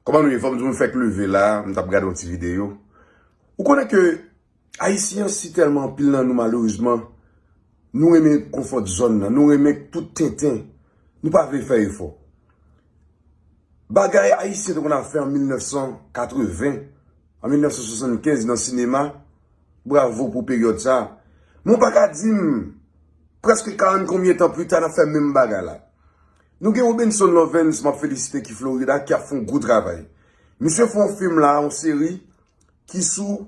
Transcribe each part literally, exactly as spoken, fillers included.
Kòman nou ye? Fò m di w, m fèk leve la, m t ap gade yon ti videyo. Ou konnen ke Ayisyen si tèlman anpil nan nou, malerezman, nou renmen konfòt zòn nan, nou renmen tout tenten, nou pa vle fè efò. Bagay Ayisyen te konn ap fè an mil nèf san katreven, an mil nèf san swasannkenz nan sinema, bravo pou peryòd sa. Men w pa ka di m, prèske karant konbyen tan pita, n ap fè menm bagay la. Nou gen Robenson Lovens, m ap felisite, ki Florida, ki ap fè yon gwo travay. Misye fè yon fim la, yon seri, ki sou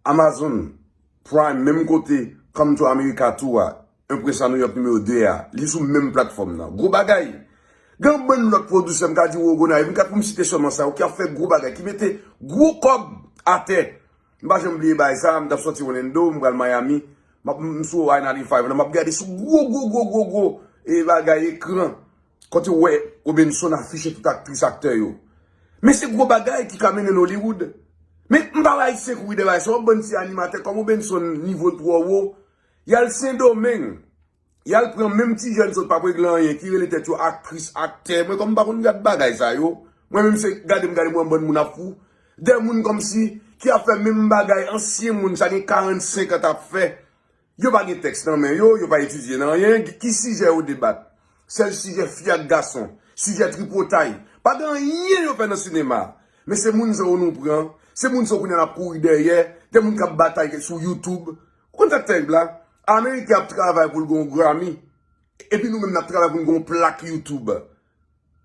Amazon Prime, menm kote Come to America two a, Empresa New York nimewo de a, li sou menm platfòm nan. Gwo bagay! Gen yon bann lòt pwodisè, m ka di Wogonay, m ka pou m site sèlman sa yo, ki ap fè gwo bagay, ki mete gwo kòb atè. M pa janm bliye bagay sa, m t ap sòti Orlando, m pral Miami, m ap, m sou I ninety-five la, m ap gade sou gwo, gwo, gwo, gwo, gwo, e bagay ekran. Kote w wè Robenson afiche tout aktris, aktè yo. Men se gwo bagay ki ka mennen n Hollywood. Men m pa wè Ayisyen kouri dèyè bagay sa, yon bann ti animatè kòm Robenson, nivo l twò wo, y al Sendomeng, y al pran menm ti jèn sot pa regle anyen, ki rele tèt yo aktris, aktè. Mwen kòm m pa konn gad bagay sa yo, mwen menm se gade m gade mwen bann moun ap fou. De moun kòmsi ki ap fè menm bagay ansyen moun sa gen karannsenk an t ap fè. Yo pa gen tèks nan men yo, yo pa etidye nan anyen. Ki sijè yo debat? Sèl sijè fi ak gason, sijè tripotay. Pa gen anyen yo fè nan sinema. Men se moun sa yo nou pran, se moun sa yo kounye a n ap kouri dèyè, de moun k ap batay sou YouTube. Ou konn sa k tèrib la? Ameriken ap travay pou l gen yon Grammy, epi nou menm n ap travay pou n gen yon plak YouTube.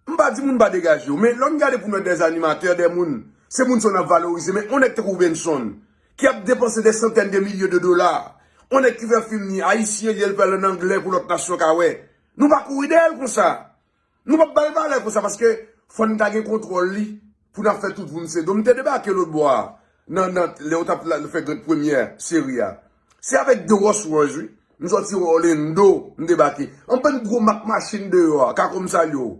M pa di moun pa degaje yo, men lè w gade pou n wè dè animatè, dè moun, se moun sa yo n ap valorize, men yon nèg tankou Robenson, ki ap depanse dè santèn de milye de dola, yon nèg ki fè fim ni ayisyen li, l fè l ann anglè pou lòt nasyon ka wè. Nou pa kouri dèyè l konsa. Nou p ap ba l valè konsa, paske fò n ta gen kontwòl li pou n ap fè tout vounn se do. M te debake lòt bò a, nan, nan, lè yo t ap la, fè grand premyè seri a. Se avèk de Rolls Royce, wi. M sòti Orlando, m debake. Yon bann gwo mak machin deyò a, Kako m salye w.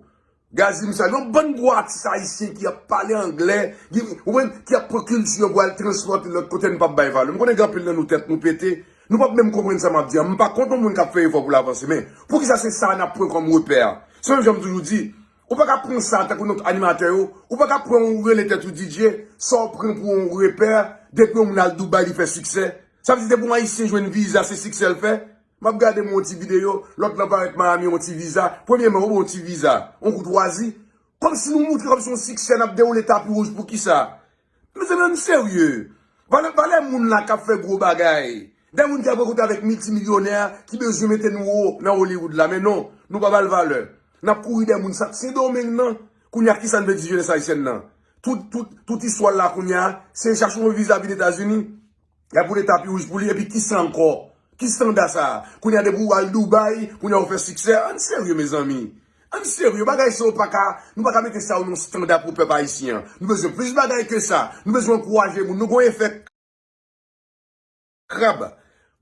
Gazi m salye w. Yon bann gwo atis ayisyen ki ap pale anglè, ki, ou konprann, ki ap pran kilti yo pou al transpòte lòt kote, n p ap bay valè. M konnen gen anpil nan nou tèt nou pete, nou p ap menm konprann sa m ap di a. M pa kont yon moun k ap fè efò pou l avanse, men poukisa se sa n ap pran kòm repè a? Se menm jan m toujou di, ou pa ka pran sa tankou lòt animatè yo, ou pa ka pran yon rele tèt ou D J, sa w pran pou yon repè, depi yon moun al Dubai li fè siksè. Sa vle di depi yon ayisyen jwenn viza se siksè l fè? M ap gade m yon ti videyo, lòt lan parèt Miami yon ti viza. Premyèman, ou bon yon ti viza, yon koutwazi. Kòmsi nou moutre kòmsi yon siksè, n ap dewoule tapi wouj, poukisa? Mezanmi, ann serye. Valè, valè moun la k ap fè gwo bagay. Dè moun ki ap rankontre avèk miltimilyonè ki bezwen mete nou wo nan Hollywood la. Men non, nou pa ba l valè. N ap kouri dè moun sa k Sendomeng nan. Kounye a, kisa n vle di jenès ayisyèn nan? Tout, tout, tout istwa l la kounye a, se chache yon viza vin Etazini. Y ap boule tapi wouj pou li, epi kisa ankò? Ki standa sa a? Kounye a depi w al Dubai, kounye a w fè siksè. Ann serye, mezanmi. Ann serye, bagay sa yo pa ka, nou pa ka mete sa yo nan standa pou pèp ayisyen an. Nou bezwen plis bagay ke sa. Nou bezwen ankouraje moun. Nou gon efè krab.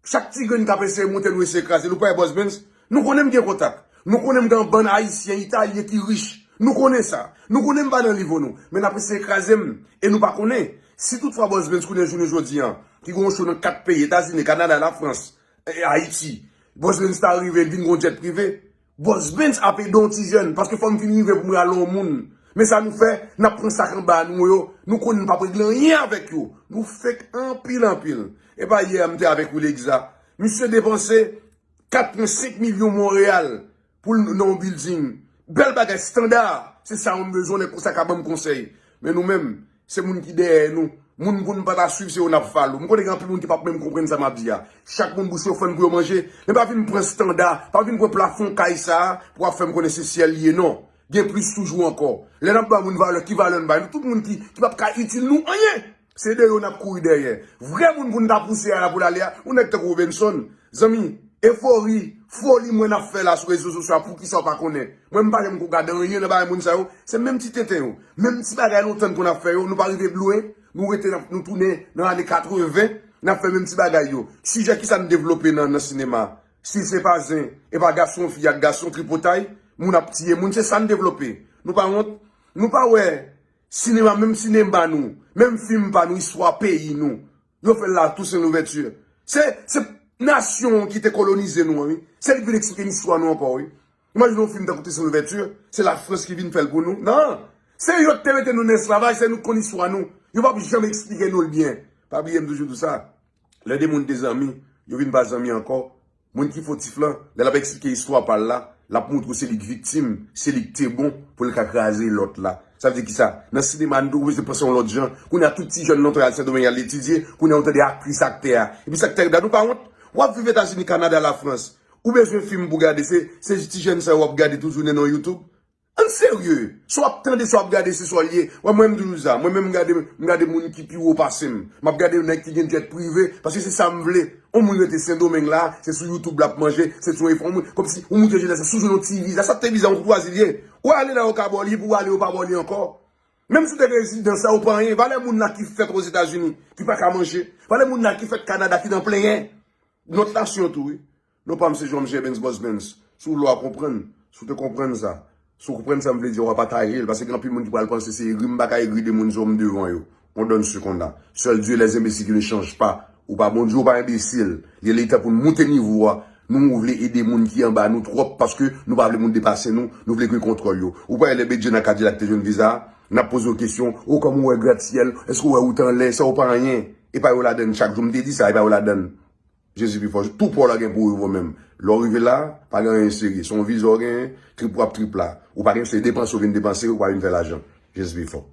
Chak ti grenn k ap eseye monte, nou eseye kraze. Nou pa wè Bòs Bens? Nou konnen m gen kontak. Nou konnen m gen yon bann ayisyen, italyen ki rich. Nou konnen sa. Nou konnen m pa nan nivo nou. Men n ap eseye kraze m. E nou pa konnen. Si toutfwa Bòs Bens konnen jounen jodi a, ki gen yon cho nan kat peyi, Etazini, Kanada, Lafrans, e, Ayiti, Bòs Bens ta rive, l vin gen yon djèt prive, Bòs Bens ap ede yon ti jèn, paske fò m fin rive pou m rale yon moun. Men sa nou fè, n ap pran sa k anba nou yo, nou konn n p ap regle anyen avèk yo. Nou fake anpil, anpil. E pa yè a m te avèk Willy Exa. Misye depanse kat pwen senk milyon Monreyal pou l nan yon building. Bèl bagay, standa. Se sa nou bezwen, nèg konsa ka ban m konsèy. Men nou menm, se moun ki dèyè nou. Moun pou n pa ta swiv, se yo n ap follow. M konnen gen anpil moun ki p ap menm konprann sa m ap di a. Chak moun bouch yo fann pou yo manje. Men pa vin pran standa, pa vin pran plafon kay sa a pou w ap fè m konnen se syèl li ye, non. Gen plis toujou ankò. Lè n ap ba moun valè, ki valè n bay? Nou tout moun ki, ki p ap ka itil nou anyen. Se de yo n ap kouri dèyè. Vrè moun pou n ta pouse a la pou l ale a, yon nèg tankou Robenson. Zanmi, efori, foli mwen n ap fè la sou rezo sosyo a, poukisa w pa konnen? Mwen m pa janm ko gade anyen nan bagay moun sa yo. Se menm ti tenten yo. Menm ti bagay lontan n konn ap fè yo, nou pa rive lwen, nou rete nan, nou tounen nan ane katreven, n ap fè menm ti bagay yo. Sijè kisa n devlope nan, nan sinema? Si se pa zen, e pa gason fi ak gason tripotay, moun ap tiye moun, se sa n devlope. Nou pa wont? Nou pa wè sinema, menm sinema nou, menm fim pa nou, istwa peyi nou. Yo fè l la, Toussaint Louverture. Se, se nasyon ki te kolonize nou an, wi. Se li ki vin eksplike n istwa nou ankò, wi. Imajine yon fim tankou Tristan Louverture, se Lafrans ki vin fè l pou nou. Non! Se yo ki te mete nou nan esklavaj, se nou ki konn istwa nou. Yo p ap janm eksplike nou l byen. Pa bliye m toujou di w sa. Lè de moun te zanmi, yo vin pa zanmi ankò. Moun ki fotif lan, lè l ap eksplike istwa pa l la, l ap montre w se li k viktim, se li k te bon pou l ka kraze lòt la. Sa vle di kisa? Nan sinema, nou bezwen panse yon lòt jan. Kounye a tout ti jèn nan al Sendomeng al etidye, kounye a ou tande aktris, aktè a. Epi sa k tèrible la, nou pa wont? W ap viv Etazini, Kanada, Lafrans. Ou bezwen fim pou gade, se, se ti jèn sa yo w ap gade tout jounen nan YouTube. Ann serye. Sa w ap tande, sa w ap gade, se sa l ye. Wè, mwen, m toujou di sa. Mwen menm, m gade, m gade moun ki pi wo pase m. M ap gade yon nèg ki gen jet prive, paske se sa m vle. Yon moun rete Sendomeng la, se sou YouTube l ap manje, se sou enfo, yon moun, kòmsi, yon moun ki rete la, se sou yon ti viza. Sa te viza, yon koutwazi l ye. Ou ale la, yo ka ba w li, pou w ale, yo pa ba w li ankò. Menm si w te gen rezidans la, ou pa anyen. Valè moun la ki fèt Ozetazini, ki pa ka manje. Valè moun la ki fèt Kanada, ki nan plenyen. Nòt nasyon tou, wi. Non pa m se Jean Michel Benz Boss Benz. Si w vle w a konprann, si w te konprann sa, si w konprann sa m vle di a, w a pataje l, paske gen anpil moun ki pral panse se egri, m pa ka egri de moun sa m devan yo. On donne ce qu'on a. Seul Dieu les imbéciles qui ne changent pas. Ou pa Bondye, ou pa enbesil. Li lè tan pou n moute nivo a. Nou vle ede moun ki anba nou twòp paske nou pa vle moun depase nou, nou vle gen kontwòl yo. Ou pa wè lè Bedjine ak Kadilak te jwenn viza a, n ap poze yo kesyon, o kòman w wè gratyèl, èske w wè wout anlè, sa w pa anyen. E pa yo ladann chak jou, m te di sa, e pa yo ladann. Jezi pi fò. Tou pa w la gen pou rive w menm. Lè w rive la, pa gen anyen serye. Se yon viza w genyen, trip w ap trip la. Ou pa gen se depanse w vin depanse, ou pa vin fè lajan. Jezi pi fò.